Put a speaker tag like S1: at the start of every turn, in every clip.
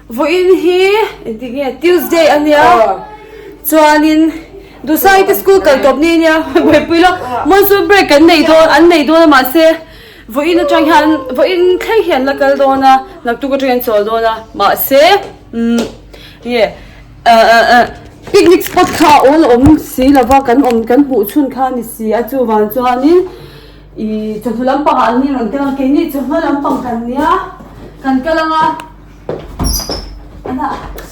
S1: Vawiin hi engtik nge Tuesday a nia chuanin Dusai te school kal tawp ni a nia buaipui lo monsoon break kan nei dawn an nei dawn a mahse vawiin atang hian vawiin thleng hi an la kal dawn a naktuk atangin an chawl dawn a mahse umm nge ah picnic spot kha a awl awm si lova kan awm kan hmuh chhun kha a ni si a chuvang chuanin Ih chawhnu lampang ah an ni rawn kal ang keini chawhma lampang kan nia kan kal ang a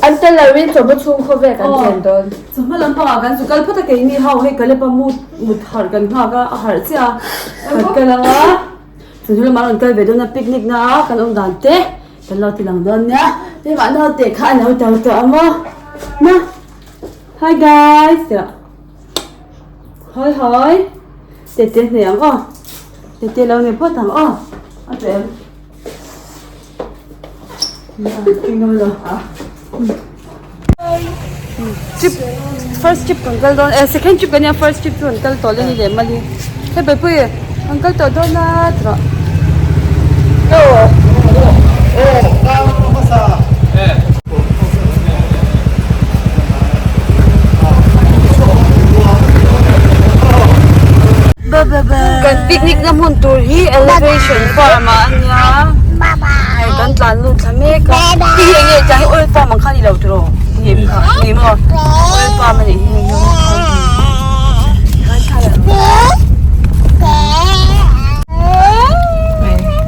S2: An tel lo in chawhma chhung khawvel kan chen dawn.
S1: Chawhma lampang ah kan chu kal phawt a keini ho hei Kalep-a mut mut harh kan nghak a a harh chiah a kan kal ang a chawhnu lamah rawn kal ve dawn a picnic na a kan awm dan te kan lo ti lang dawn nia keimah naute kha a lo to tawh a maw na hi guys tih hawi hawi. Tete hneh ang aw. Tete lo nei phawt ang aw. A tawh em? Trip first trip kan kal dawn eh second trip kan nia first trip chu kan kal tawh le ni leh mali. Hei Baipui kan kal tawh dawn a tawh. Kan picnic na hmun tur hi elevation farm ah a nia hei kan tlan lut thla mek a hei hi enge tiang hi oil palm ang kha a ni lo tiraw ni em kha ni maw oil palm a nih hi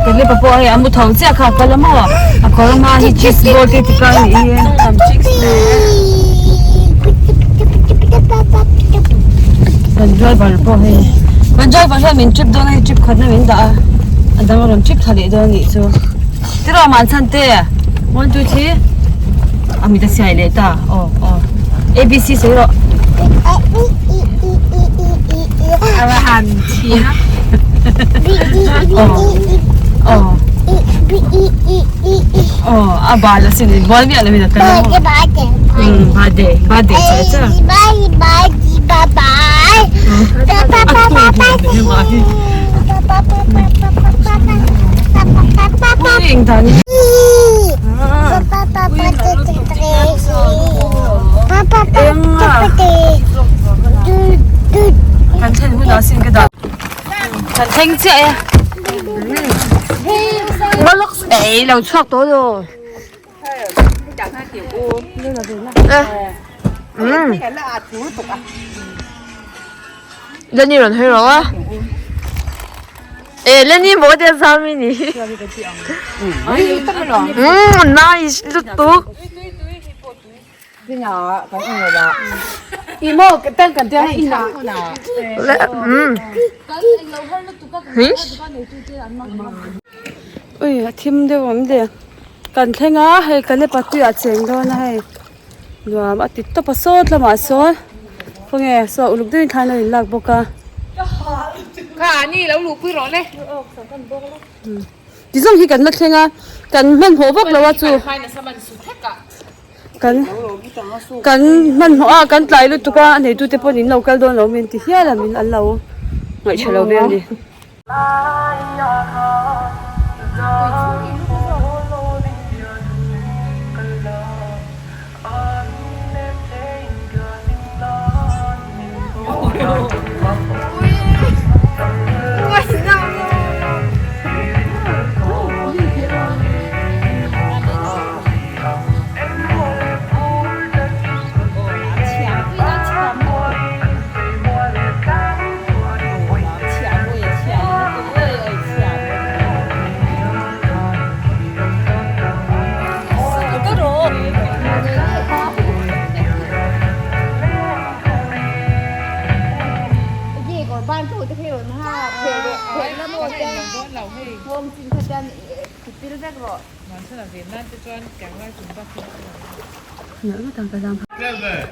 S1: Kalip-a pawh hei a mu tho chiah kha a kal a maw a kawr hma hi cheese ball te ti kai a nih hi kan driver pawh hei kan driver hian min trip dawn a hei trip khatna min dah a a dang a rawn trip thla leh dawn a nih chu tiraw mahchhan te one two three a mit a siai leh ta aw aw A B C sawi rawh. Aw a bal asin in bual miah loin a kal a maw birthday birthday char char Kan thlen hunah sin ka dah. Kan thleng chiah e.
S2: Ei lo chhuak tawh lo. Lenny rawn hawi rawh a. E Lenny maw te zam i ni. Nice lutuk.
S1: Ui a thim deuh awm le kan thleng a hei ka lepa tuiah cheng dawn a hei nuam a ti tawp a sawt lamah sawn khawnge saw uluk deuhin khan a inlak bawk a. Ti zawng hi kan la thleng a kan hmanhmawh vak lo a chu kan kan hmanhmawh a kan tlai lutuk a a neitu te pawhin in lo kal dawn lo min ti hial a min an lo ngaihṭha lo vel a ni.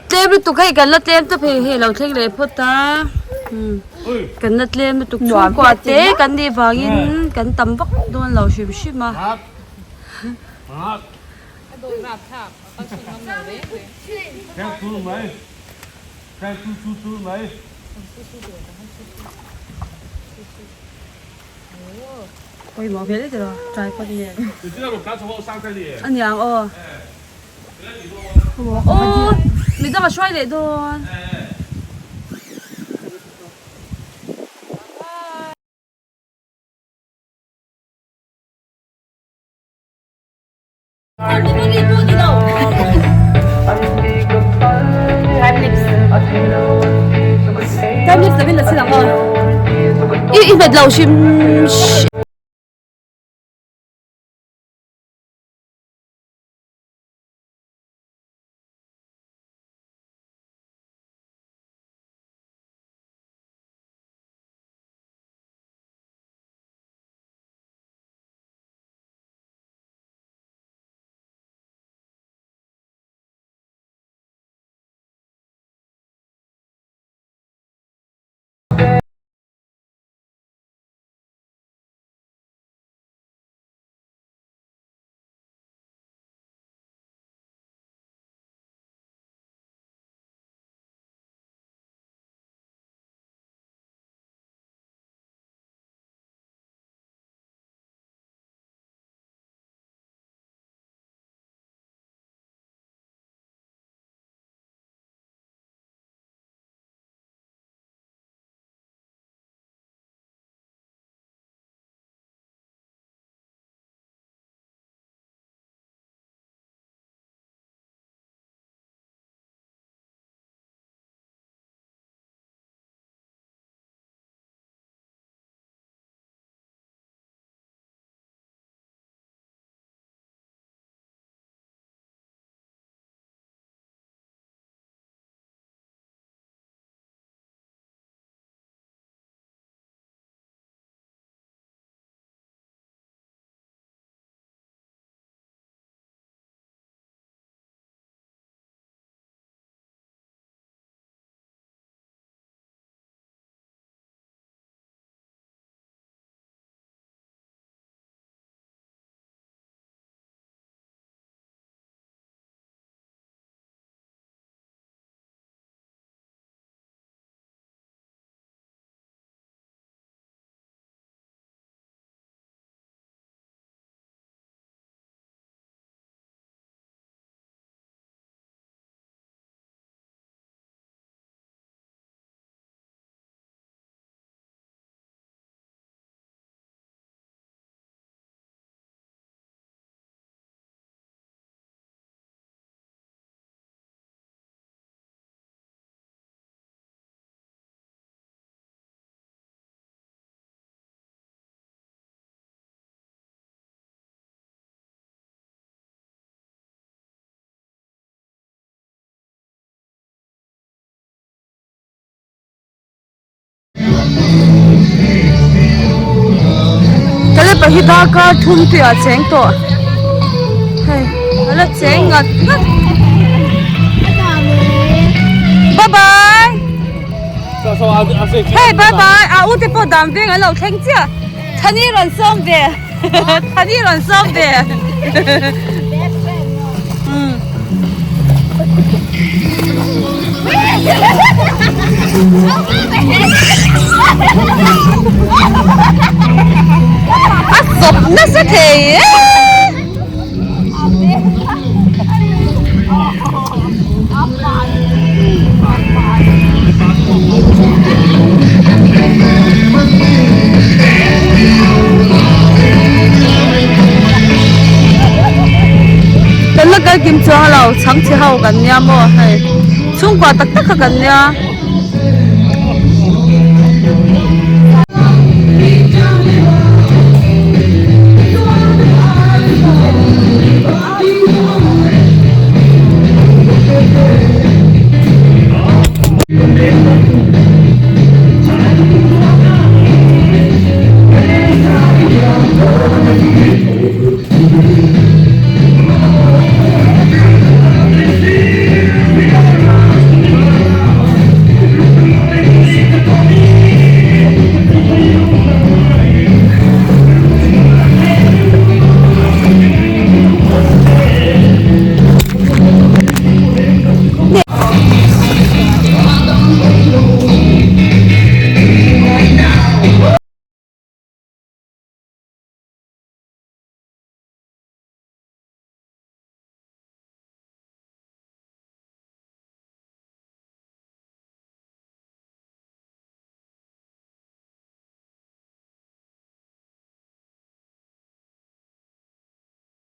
S1: Tlem lutuk hei kan la tlem tawp hei hei lo thleng leh phawt a kan la tlem lutuk chhungkua te kan nih vangin kan tam vak dawn lo hrim hrim a. Pawimawh hmel e tiraw tripod nen a niang aw. Aw midang a hruai leh dawn. I i hmet lo hrim Kalepa hi darkar thum tuiah a cheng tawh hei a la cheng ngat ngat bye bye hei bye bye a u te pawh dan veng an lo thleng chiah Thani rawn sawm ve Thani rawn sawm ve A sawp nasa thei e. Kan la kal kim chuang lo chhangchhe ho kan nia maw hei chhungkua tak tak kha kan nia.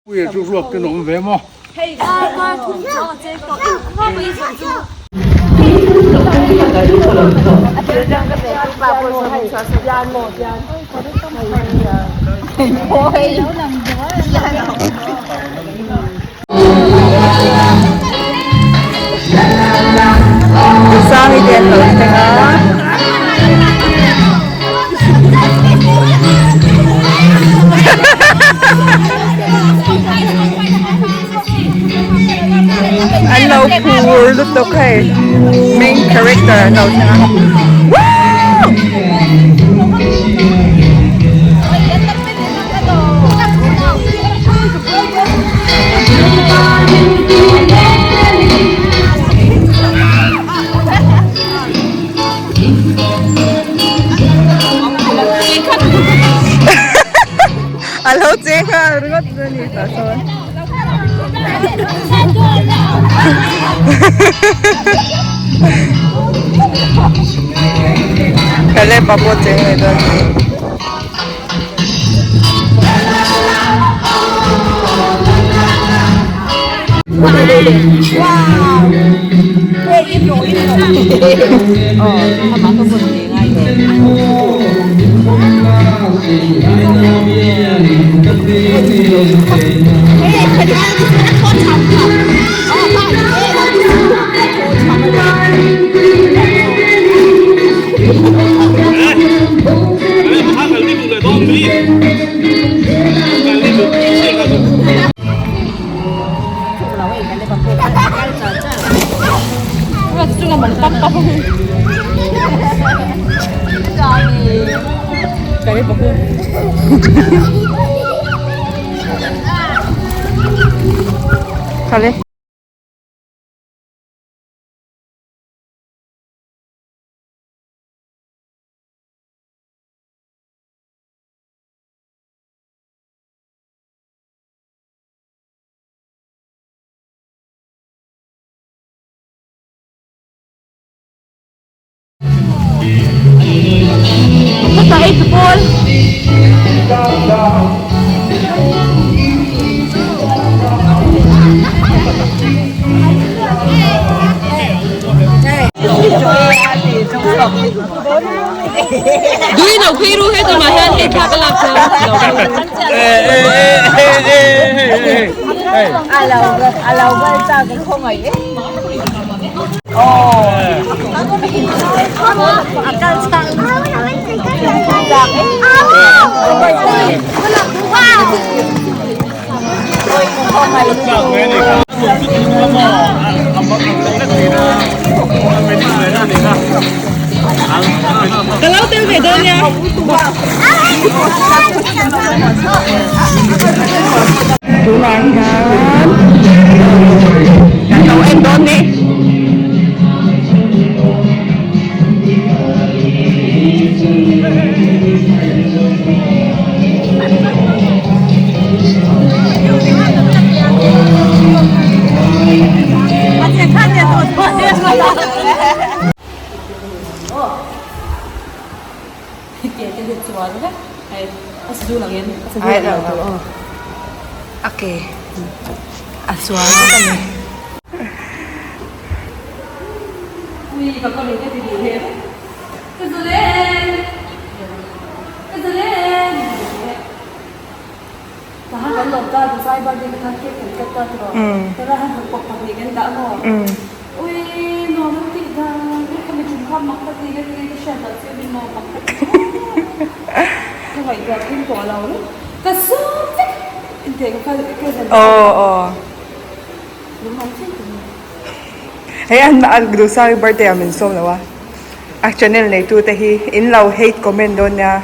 S3: Puia chu ruak ten a awm ve maw?
S2: Sangi te an lo thleng a. An lo phur lutuk hei main character an lo thleng a. Woo! A lo che nghal ringawt chu a ni tah sawn. Caleb a pawh cheng leh dawn a ni. Tunah hian kan lo en dawn ni. A ke a chuan vek a ni. Aw aw Hei an an Duhsari birthday ah min sawm lo a a channel nei tu te hi in lo hate comment dawn nia.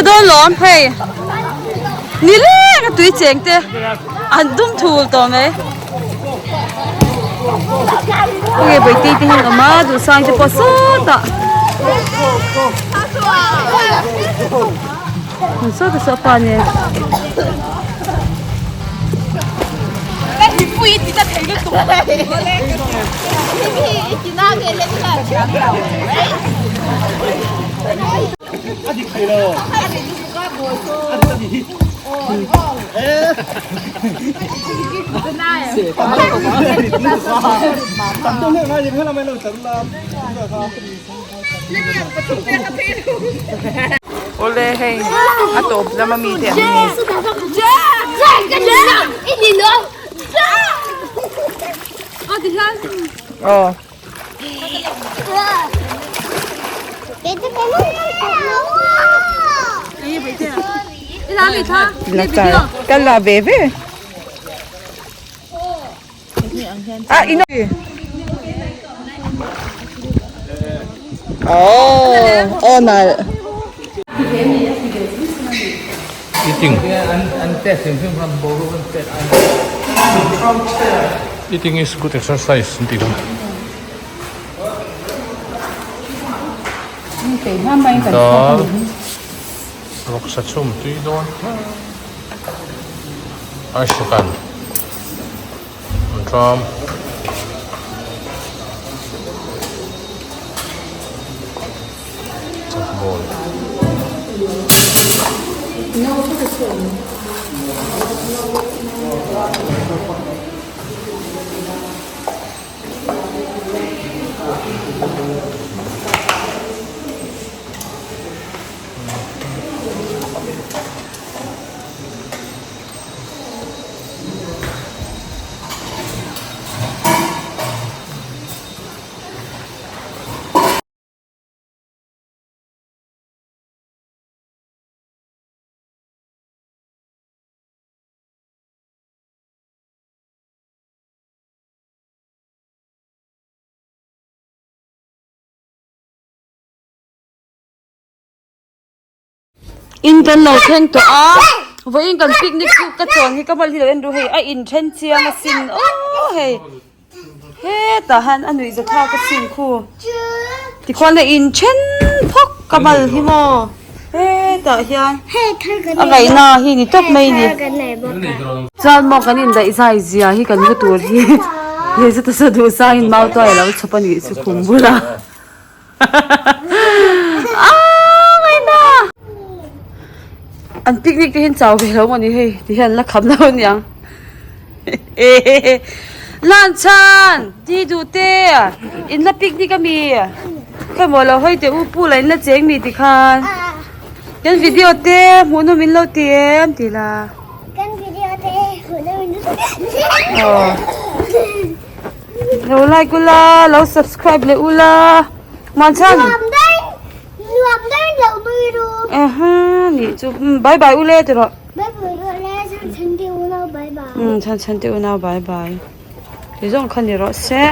S1: Dawn lawm hei ni leng a tui cheng te an dum thul tawh mai nge bawihtei te hi an awm a duhsang te pawh sawtah sawtah saw pa nen. Pui i ti na thei lutuk.
S2: Awle hei a tawp lama mi te an ni. Aw. Ka la ve ve. A ino. Oh, oh nal.
S3: Eating. Eating is good exercise an tih kha. Dal rawksa chhum tui dawn Aishukan an ram. Chakbawl.
S1: In kan lo thleng tawh a vawiin kan picnic chu ka chawn hi ka mal hi lo en ru hei a inthen chiang asin aw hei hetah hian a nuih zathlak asin khu tikhuan a inthen phawk ka mal hi maw hetah hian a ngaihna hi ni tawp mai a ni chuan maw kan indaih zai zia hi kan hmu tur hi hei zet a sa duh sangin mau tuai a lo chhawp a nih chu khum bulah. An picnic te hian chau ve lo maw ni hei ti hian la kham lo aniang Lan chhan ti duh te in la picnic ami khawimaw lo hawi teh u pu la in la cheng mi ti khan kan video te hmuh nawm in lo ti em ti la
S4: Kan video te hmuh nawm in lo ti em.
S1: Lo like ula, lo subscribe leh ula. Muanchhan.
S4: Nuam daih, nuam daih lo nui ru.
S1: Aha, nih chu. Bye bye ule ti rawh.
S4: Bye bye ule, chhan chhan te unau bye bye.
S1: Chhan chhan te unau bye bye. Ti zawng kha ni rawh se.